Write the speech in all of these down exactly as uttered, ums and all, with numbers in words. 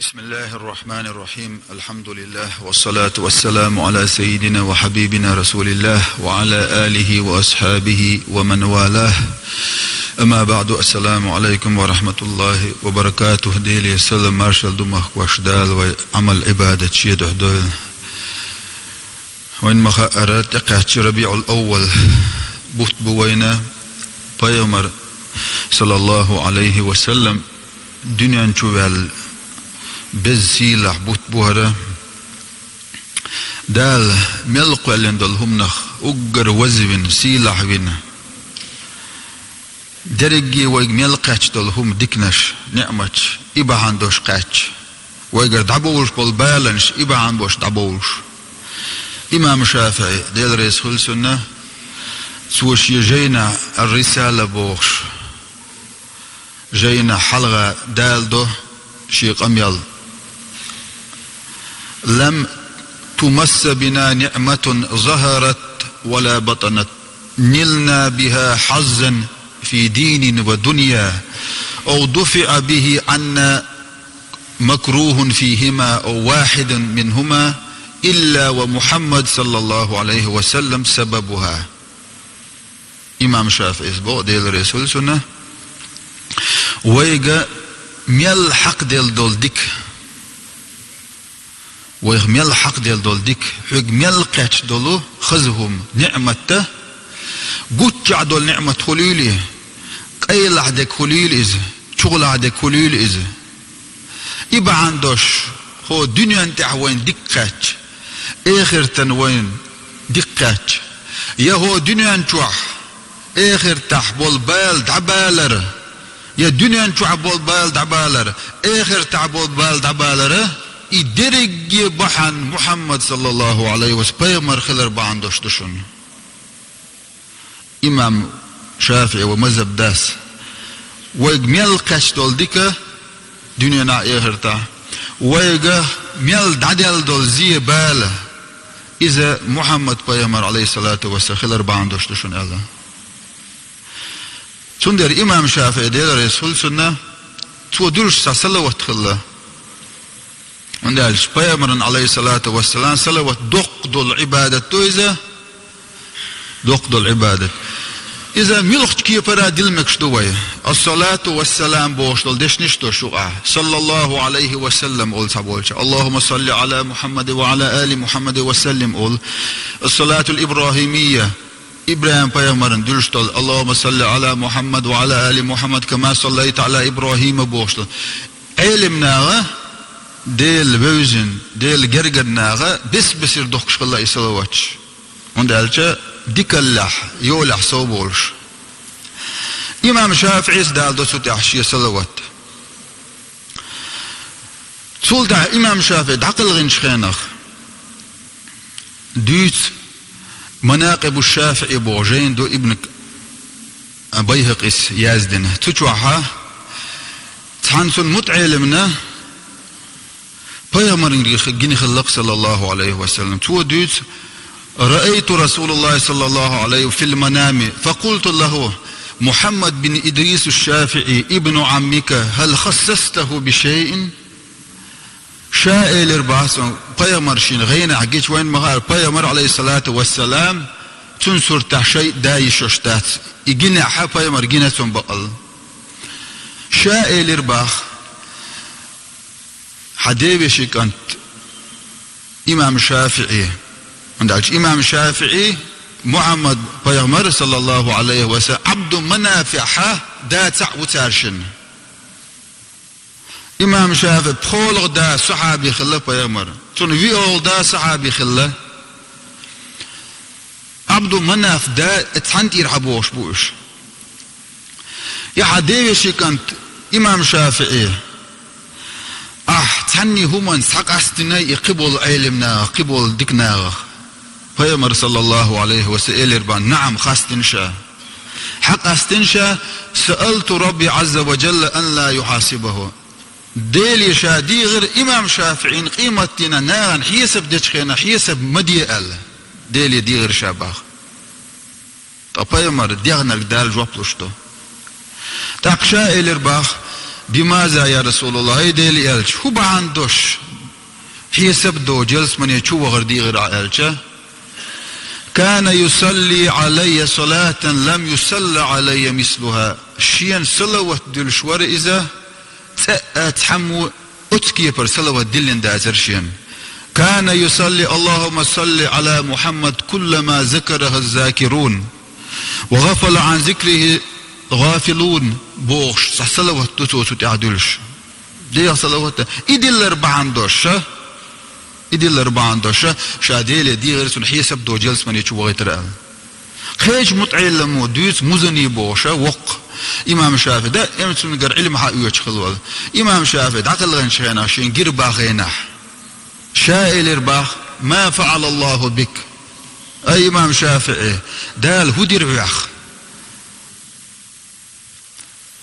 بسم الله الرحمن الرحيم. الحمد لله، والصلاة والسلام على سيدنا وحبيبنا رسول الله وعلى آله وأصحابه ومن والاه. أما بعد، السلام عليكم ورحمة الله وبركاته. Деле салам маршал ду махкаш Дала вай Ӏамал Ӏибадат шеда хьдойла. Вайн ма хаара, тӀекхаьчча РабиӀул-Аввал бутт бу вайна, пайхамар, саллаллаху Ӏалайхи ва саллам, дуьнен чу ваьлла беза сийлахь бутт бу хӀара. Дала мел кхоьллина долу хӀуманах уггар вазвина, сийлахь вина, дерриге вайга мел кхаьчна долу хӀума, диканаш, неӀматаш, и бахьана долуш кхаьчна. Вайгара дӀабовлуш болу баланаш, и бахьана болуш дӀабовлуш. Имам ШафиӀи, Дела реза хуьлда цунна, цо шен жайнахь, Ар-Рисала бохуш, жайнахь хьалха даладо шен къамел: لم تمس بنا نعمة ظهرت ولا بطنت نلنا بها حظا في دين ودنيا أو دفع به عنا مكروه فيهما أو واحد منهما إلا ومحمد صلى الله عليه وسلم سببها. Имам ШафиӀис боху, Дела реза хуьлда цунна: вайга мел хьакхаделла долу дика, вайх мел хьакхаделла долу дика, хьоьга мел кхаьчна долу хаза хӀума, неӀмат да, гуччахь долу неӀмат хуьлийла и, къайлахь дерг хуьлийла иза, чухулахь дерг хуьлийла иза. И бахьана долуш хӀокху дуьнен тӀехь вайна дика кхаьчча, эхартан вайна дика кхаьчча, я хӀокху дуьнен чохь эхартахь болу бала дӀабалар, я дуьнен чохь болу бала дӀабалар, эхартахь болу бала дӀабалар, и дерриге бахьана Мухьаммад, саллаллаху Ӏалайхи ва саллам, пайхамар хилар бахьана долуш ду шуна. Имам ШафиӀи, вай мазхӀаб дас, вайга мел кхаьчна долу дика дуьненахь, эхартахь, вайга мел дӀаделла долу зен, бала, иза Мухьаммад пайхамар, Ӏалайхиссалату вассалам, хилар бахьана долуш ду шуна аьлла. Цундела имам ШафиӀи, Дела реза хуьлда цунна, цо дуьллуш цхьа салават хилла. ХӀунда аьлча пайхамарна, Ӏалайхиссалату вассалам, салават доккха долу Ӏибадат ду иза, доккха долу Ӏибадат. Иза муьлххачу кепара дилла мегаш ду вай? Ас-салату вассалам бохуш долу дешнаш ду шуьгахь. Саллаллаху Ӏалайхи ва саллам олу цхьаболчара. Аллахумма салли Ӏала Мухьаммадин ва Ӏала али Мухьаммадин ва саллим олу. Ас-салатул ибрахимия, ИбрахӀим-пайхамарна дуьллуш долу, Аллахумма салли Ӏала Мухьаммад ва Ӏала али Мухьаммад, кама саллайта Ӏала ИбрахӀима бохуш долу. Ӏелам наха, Дела вевзина, Дела гергара наха бес-бесара дохкуш хилла и салаваташ. ХӀунда аьлча дикаллехь, йолехь сов болуш. Имам ШафиӀис даладо цу тӀехь шен салават. Цул тӀаьхьа имам ШафиӀи дӀакхалхинчу хенахь дуьйцу, Манакъибу ШафиӀи боху жайна ду, Ибн Байхакъис яздина. Цу чохь цхьана цунна мутаӀеламна пайхамарна гина хилла-кх, саллаллаху Ӏалайхи ва саллам. Цо дуьйцу: رأيت رسول الله صلى الله عليه في المنام فقلت له: محمد بن إدريس الشافعي ابن عمك، هل خصصته بشيء؟ Ша элира боху цунна, пайхамар шена гӀенехь гича, вайна ма хаара, пайхамар, Ӏалайхиссалату вассалам, цуьнан суртехь шайтӀа да йиш йолуш дац. И гинехь а пайхамар гина цунна бакъалла. Ша элира боху, хьан девешин кӀант имам ШафиӀи. ХӀунда аьлча имам ШафиӀи Мухьаммад пайхамар, саллаллаху Ӏалайхи ва саллам, Ӏабду Манафехь да цхьаъ ву цаьршинна. Имам ШафиӀи пхоьалгӀа да сахьаби хилла пайхамар. Цуьнан виъалгӀа да сахьаби хилла. Ӏабду Манаф да цхьаьна тӀера хьан бохуш бу уьш. Я хьан девешин кӀант имам ШафиӀи, ахь цхьанний хӀуманца схьакъастиний и кхиболу Ӏелам нахах, кхиболу дика нахах? Пайхамар, саллаллаху Ӏалайхи ва саллам, элира боху: نعم, къастина ша. Хьан къастина ша? سألت ربي عز وجل أن لا يحاسبه. Деле ша дийхира имам ШафиӀина къематдийнахь нахана хьесап дечу хенахь хьесап ма де аьлла. Деле дийхира ша боху. Ткъа пайхамар дехнарг Дала жоп луш ду. ТӀаккха ша элира боху: «بماذا يا رسول الله», хӀай Делан элча, хӀун бахьан долаш хьесап доаца ялсмане чу вахар дийгӀар Ӏа аьлча, «كان يصلي علي صلاة لم يصل علي مثلها». Шена салават диллаш вар иза, цкъа а цхьаммо оцу кепара салават диллина дацар шена. «كان يصلي اللهم صل على محمد كلما ذكره الذاكرون وغفل عن ذكره الغافلون» бохуш, цхьа салават ду цо цу тӀехь дуьллуш. Делан салават а. И диллар бахьана долаш, ша? И диллар бахьана долаш, ша Деле дийгӀира цунна хьесап доаца ялсмане чу вахийтар аьлла. Кхечу мутаӀелламо дуьйцу Музани бохуш, воккха имам ШафиӀи, даим цуьнгара Ӏилма хьаоьцуш хилла волу. Имам ШафиӀи дӀакхелхинчу хенахь шен гира бахийнахь, ша элира боху: «ما فعل الله بك». Ай имам ШафиӀи, Дала хӀун дира хьох?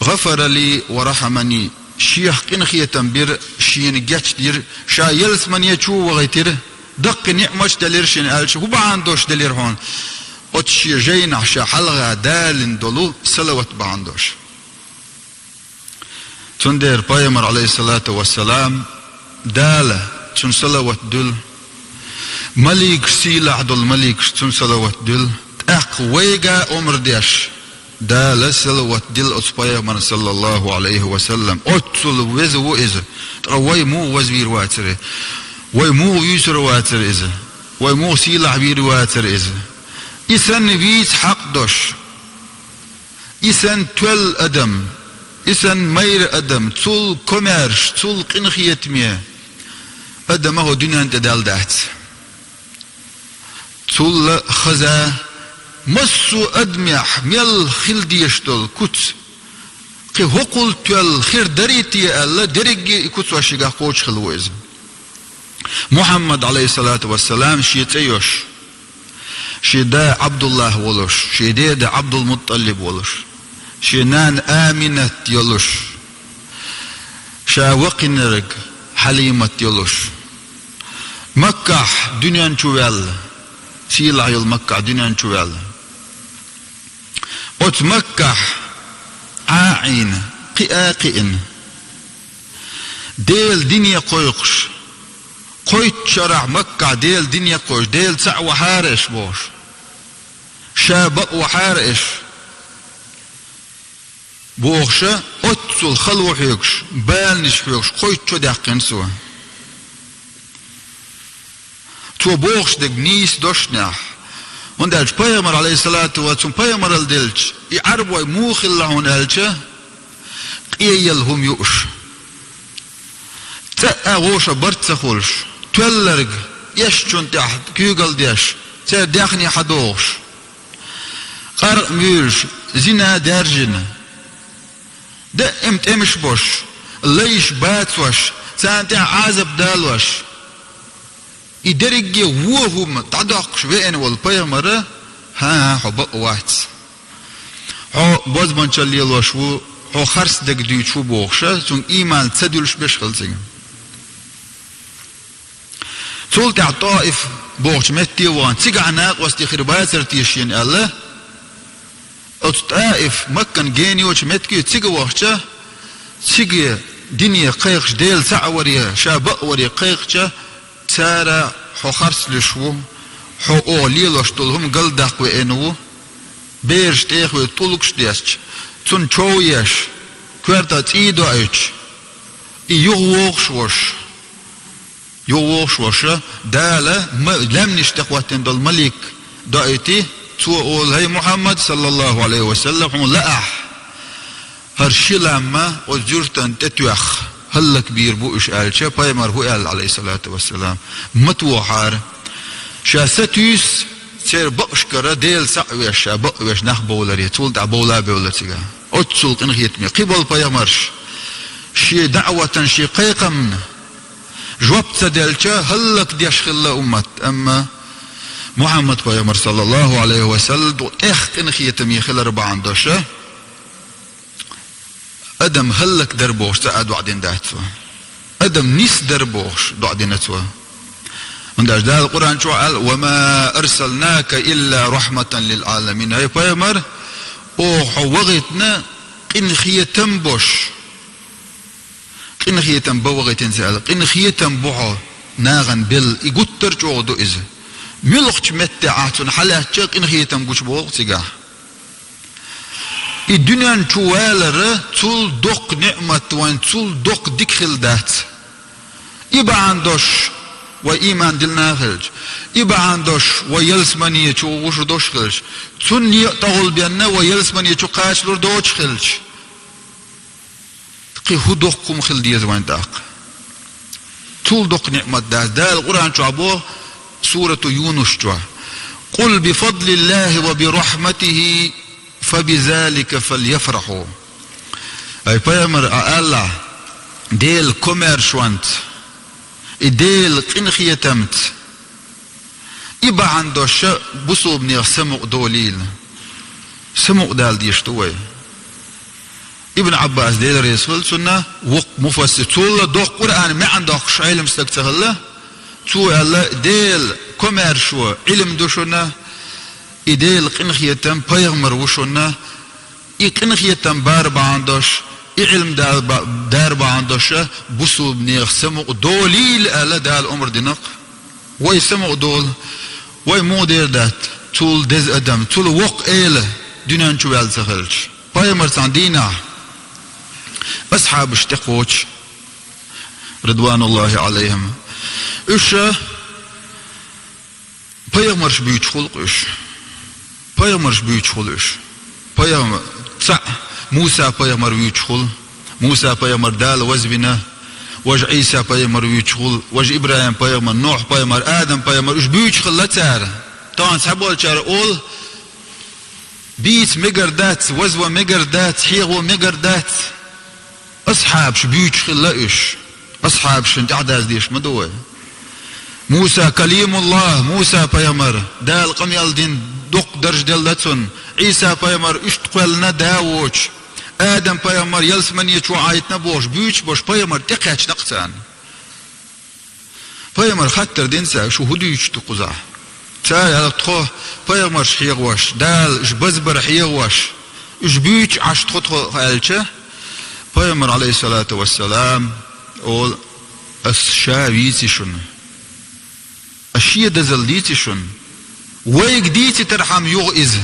«غفر لي ورحمني». Шех къинхетам бира, шена гечдира, ша ялсмане чу вахийтира, даккхий ниӀматаш делира шена аьлча, хӀун бахьана долаш делира хьуна? Оцу шен жайнахь ша хьалха далийна долу салават бахьана долаш. Цундела пайхамар, Ӏалайхиссалату вассалам, Дала цунна салават дуьллу, маликаш, сийлахь долу маликаш цунна салават дуьллу, тӀаккха вайга омра деш, Дала салават дилла оцу пайхамарна, саллаллаху Ӏалайхи ва саллам. Оццул веза ву иза. Ткъа вай муха вазвийр вацара? Вай муха вуьйцур вацара иза? Вай муха сийлахь вийр вацара иза? И санна вийца хьакъ долуш, и санна тоьлла адам, и санна майра адам, цул комаьрша, цул къинхетаме адам а хӀокху дуьнен тӀе даьлла дац. Цул а хаза, массо а адамехь мел хила дезаш долу куц, кхин хӀокхул тоьлла хир дарий те аьлла, дерриге а и куц шегахь кхочуш хилла ву иза. Мухьаммад, Ӏалайхиссалату вассалам, шен цӀе йолуш, шен да Ӏабдуллахь волуш, шен деда Ӏабдулмутталиб волуш, шен нана Аминат йолуш, ша вакхийнарг Хьалимат йолуш, Маккахь дуьнен чу ваьлла, сийлахь йолу Маккахь дуьнен чу ваьлла. Оцу Маккахь Ӏа а Ӏийна, кхиа а кхиъна, Делан дине кхойкхуш, кхойтта шарахь Маккахь Делан дине кхойкхуш, Дела цхьаъ вахьара аш бохуш, ша бакъ вахьара аш бохуша, оццул хало хьоьгуш, баланаш хьоьгуш, кхойтта шо даьккхина цо. Цо бохуш дерг нийса дошнехь. ХӀунда аьлча пайхамар, Ӏалайхиссалату ва, цунна пайхамаралла делча, и Ӏарбой муха хилла хьуна аьлча, къеелла хӀума юуш, цӀа а вовшах барт ца хуьлуш, тоьлларг эшначунна тӀехь куьйгалла деш, церан даьхни хьадохуш, къаркъа муьйлуш, зина даьржина, даим тӀемаш бош, лайш бацош, царна тӀехь Ӏазап далош, и дерриге а вон хӀума дӀадоккхуш веана волу пайхамара: «ХӀан-хӀа, хьо бакъ вац. Хьо бозбанчалла лелош ву, хьо харц дерг дуьйцуш ву», — бохуша, цуьнга ийман ца дуьллуш беш хилла цига. Цул тӀаьхьа ТӀоиф бохучу метте а вахана, цигахь накъостий хир бацара те шена аьлла, оцу ТӀоиф, Маккан гена йоцу меттиге цига вахча, цига дине кхайкхаш, Дела цхьаъ варе, ша бакъ варе кхайкхача, цара: «Хьо харц луьйш ву, хьо оха лелош долу хӀума галдаккха веана ву». Бераш тӀехве тӀулгаш десча, цунна чов еш, коьрта цӀий доуьйтуш, и юхавогӀуш волуш, юхавогӀуш волуша, Дала ма-, лаьмнаш тӀе хӀоттийна долу малик доуьйтий, цо олу: «ХӀай Мухьаммад, саллаллаху Ӏалайхи ва саллам, хьуна лаахь, хӀара ши лам оцу жуьртан тӀе тоьхна, хӀаллакбийр бу уьш», — аьлча, пайхамар хӀун аьлла, Ӏалайхиссалату вассалам: «Ма тохьара. Ша сатуьйсу церан бакъашкара Дела цхьаъ веш, ша бакъ веш нах бовларе», — цул тӀаьхьа бовла а бевлла цигахь. Оццул къинхетаме кхин болу пайхамарш, шен даӀватан, шен кхайкхамна жоп ца делча, хӀаллакдеш хилла уммат. Амма Мухьаммад-пайхамар, саллаллаху Ӏалайхи ва саллам, тӀех къинхетаме хилар бахьана долуша, адам хӀаллакдар бохуш цкъа а доӀа дина дац цо. Адам нисдар бохуш доӀа дина цо. ХӀунда аьлча Дала Къуръан чохь аьлла: «وما أرسلناك إلا رحمة للعالمين». ХӀай пайхамар, оха хьо вахийтина къинхетам бош, къинхетам бан вахийтина ца аьлла, къинхетам бу хьо нахана белла, и гуттар а чӀогӀа ду иза. Муьлххачу меттехь ахь цунна хьалаьцча а къинхетам гучуболу цигахь. И дуьнен чу валар цул доккха ниъмат вайн, цул доккха дика хилла дац. И бахьана долуш вай ийман диллина хилча, и бахьана долуш вай ялсамане чу гӀур долуш хилча, цунна некъ тӀехула бенна вай ялсамане чу кхачалур доцуш хилча, кхин хӀун доккха хӀума хила деза вайн тӀаккха? Цул доккха ниъмат дац. Дала Къуръан чохь боху, сурату Юнус чохь: «Къул би фадлиллахи ва би рахматихи фа би залика фальяфраху». Ай пайхамар, а аллахь, Делан комаьршонца, и Делан къинхетамца, и бахьана долуш бусулбанех самукъа долийла. Самукъа дала дийш ду вай. Ибн Ӏаббас, Дела реза хуьлда цунна, воккха муфассир, цул а доккха Къуръан маьӀна доккхуш Ӏилма стаг ца хилла, цо аьлла: «Делан комаьршо Ӏилма ду шуна, и Делан къинхетам пайхамар ву шуна, и къинхетам бар бахьана долуш, и Ӏилма дала ба-, дар бахьана долуш бусулбанех самукъа долийла», аьлла, Дала омра дина-кх. Вай самукъа долу, вай муха дер дац цул деза адам, цул воккха эла дуьнен чу ваьлла ца хилча? Пайхамар цхьана дийнахь асхьабаш тӀекхочу, ридвануллахи Ӏалайхим. Уьш ша пайхамарш буьйцуш хуьлу-кх уьш. Пайхамарш буьйцуш хуьлу уьш. Пайхамар, цхьаъ Муса-пайхамар вуьйцуш хуьлу. Муса-пайхамар Дала вазвина, важа Ӏийса-пайхамар вуьйцуш хуьлу, важа ИбрахӀим-пайхамар, Нухь-пайхамар, Адам-пайхамар, уьш буьйцуш хилла цара. Тахана цхьаболчара олу, бийца мегар дац, вазван мегар дац, хьехо мегар дац. Асхьабаш буьйцуш хилла уьш. Асхьабашна тӀаьхьадаздеш ма ду вай. Муса калимуллах, Муса-пайхамар, Дала къамел дина доккха дарж делла цунна. Ӏийса-пайхамар уьш тӀекхоьллина да воцуш, Адам-пайхамар ялсамане чу Ӏайтина бохуш, буьйцуш болуш пайхамар тӀекхаьчна-кх царна. Пайхамар хаттар дина цаьрга: «Шу хӀун дуьйцуш ду кхузахь?» Цара аьлла: «Тхо пайхамарш хьехош, Дала уьш базбар хьехош, уьш буьйцуш Ӏаш тхо, тхо», аьлча, пайхамар, Ӏалайхиссалату вассалам, олу: «Ас ша вийци шуна. Ас шен дазалла дийци шуна. Вайга дийцитархьама юха иза.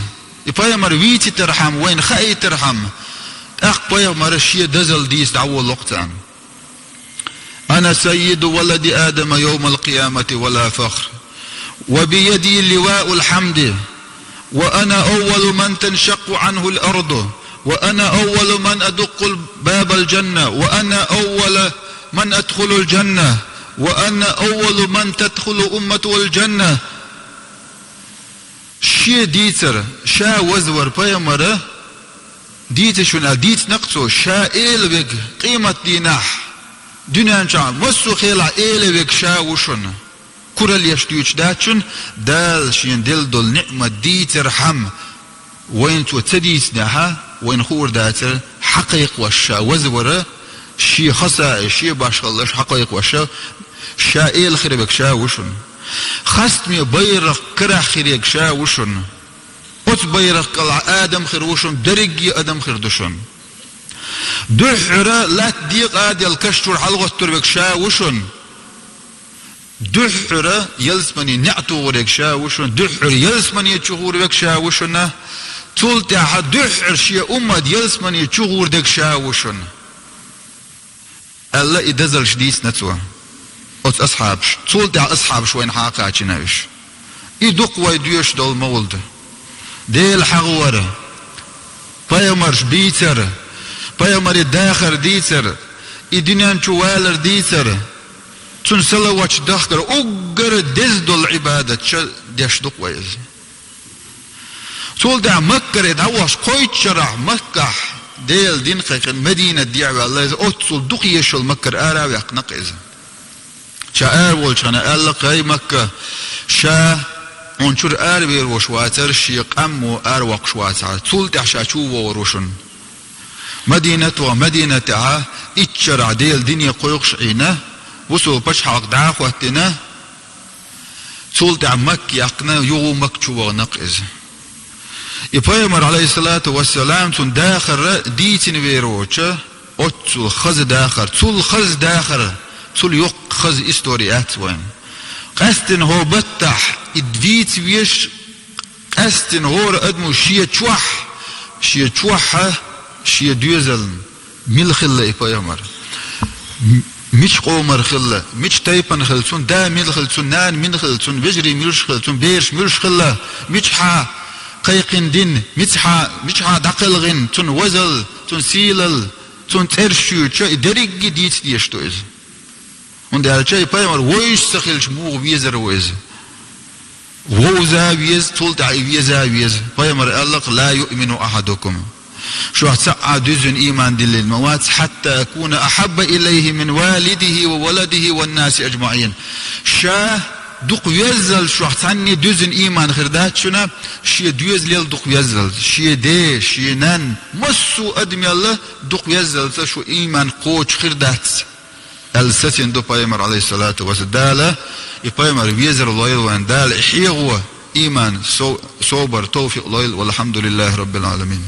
И пайхамар вийцитархьама, вайна хаийтархьама». ТӀаккха пайхамара шен дазалла дийца дӀаволало-кх царна. «Ана саййиду валади Адама йовмал-къиямати ва ла фахр. Ва бияди ливаул хьамди. Ва ана аввалу ман таншакку Ӏанхул арду. Ва ана аввалу ман адуккул бабал джанна. Ва ана аввалу ман адхулул джанна. Ва ана аввалу ман тадхулу умматухул джанна». Шен дийцар, ша вазвар пайхамара дийци шуна аьлла, дийцина-кх цо, ша эла верг къематдийнахь, дуьнен чохь массо а хенахь эла верг ша ву шуна. Куралла еш дуьйцуш дац шуна, Дала шена делла долу ниъмат дийцархьама, вайна цо ца дийцинехь, вайна хуур дацара, хьакхайкхош ша вазвара, шен хасаий, шен башхаллаш хьакхайкхош ша, ша эла хир верг ша ву шуна. Хастаме байракх карахь хир ерг ша ву шуна. Оцу байракх кӀелахь адам хир ву шуна, дерриге адам хир ду шуна. Дуьххьара латта декъа а делла, каш чуьра хьалагӀоттур верг ша ву шуна. Дуьххьара ялсамане неӀ тухур верг ша ву шуна, дуьххьара ялсамане чу гӀур верг ша ву шуна, цул тӀаьхьа дуьххьара шен уммат ялсамане чу гӀур дерг ша ву шуна. Аьлла, и дазаллаш дийцина цо оцу асхьабаш. Цул тӀаьхьа асхьабаш вайна хьакхачийна уьш. И ду-кх вай доьшуш долу мовлид. Дела хьахавар, пайхамарш бийцар, пайхамаре дахар дийцар, и дуьнен чу валар дийцар, цунна салаваташ дахкар, уггар деза долу Ӏибадаташ деш ду-кх вай иза. Цул тӀаьхьа Маккаре дӀавахча, кхойтта шарахь Маккахь Делан дин кхайкхина, Мадинат дехьаваьлла иза, оццул дукха езаш йолу Маккара ара а ваьккхина-кх иза. Ша ара волчу хенахь аьлла-кх: «ХӀай Макка, ша хьуна чуьра аравер волуш вацара, шен къамо аравоккхуш вацахьара, цул тӀаьхьа ша чу а вогӀур ву шуна». Мадинат ваха, Мадинатехь итт шарахь Делан дине кхойкхуш а Ӏийна, бусулба пачхьалкх дӀа а хӀоттийна, цул тӀаьхьа Макка яьккхина, юха Макка чу вахана-кх иза. И пайхамар, Ӏалайхиссалату вассалам, цунна дахар дийцина вер воцуш, Оццул хаза дахар, цул хаза дахар, цул йоккха хаза истори яц вайн. Къаьстина хӀо баттахь, и дийца веш, къаьстина хӀора адамо шен чохь, шен чохь, шен доьзална мила хилла и пайхамар. М-, мича къомара хилла, мича тайпана хилла, цун да мила хилла, цун нана мила хилла, цун вежарий муьлш хилла, цун бераш муьлш хилла, мичахьа кхайкхина дин, мичахьа, мичахьа дӀакхелхина, цун вазал, цун сийлал, цун цӀераш чуьйча, и дерриге дийца дезаш ду иза. ХӀунда аьлча и пайхамар вовзаш ца хилча муха везар ву иза? Вовза веза, цул тӀаьхьа и веза веза. Пайхамар аьлла-кх: «Ла юъмину ахьадукум». Шух цхьа а дуьззина ийман диллина ма вац, «хьатта акуна ахьабба илайхи мин валидихи ва валадихи ван наси аджмаӀин». Ша дукха веззалц шух цхьанне дуьззина ийман хир дац шуна, шен доьзалел дукха веззалц, шен ден, шен нанна, массо а адамел дукха веззалц шу ийман кхочуш хир дац, аьлла сацийна ду пайхамар, Ӏалайхиссалату вассалам. Дала и пайхамар везар лойла вайн, Дала и хьехо, ийман, со-, собар, товфикъ лойла. Валхьамдулиллахи Раббил Ӏаламин.